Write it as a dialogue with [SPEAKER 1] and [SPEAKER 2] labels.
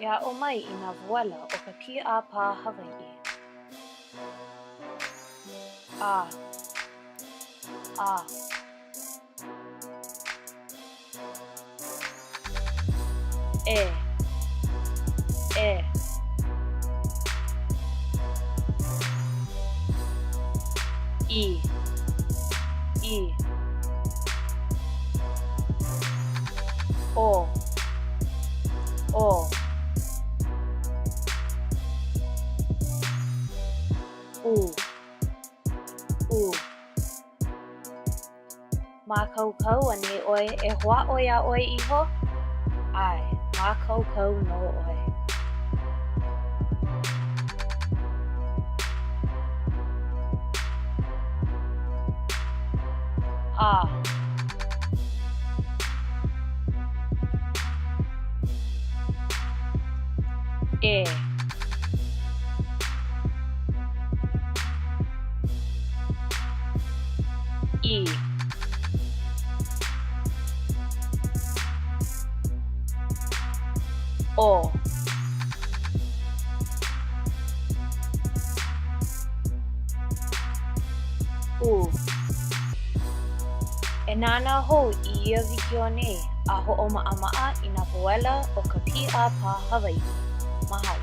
[SPEAKER 1] E aʻo mai i nā woela o ka pīʻāpā Hawaiʻi. A. A. E. E. I. I. O. ʻO. ʻU. ʻU. Mākaukau anei ʻoe e hoʻāʻo iā ʻoe iho? ʻAe, mākaukau nō ʻoe. A. E. I. O. U. E nānā hou i ia wikiō nei a hoʻomaʻamaʻa i nā woela o ka pīʻāpā Hawaiʻi. Mahalo.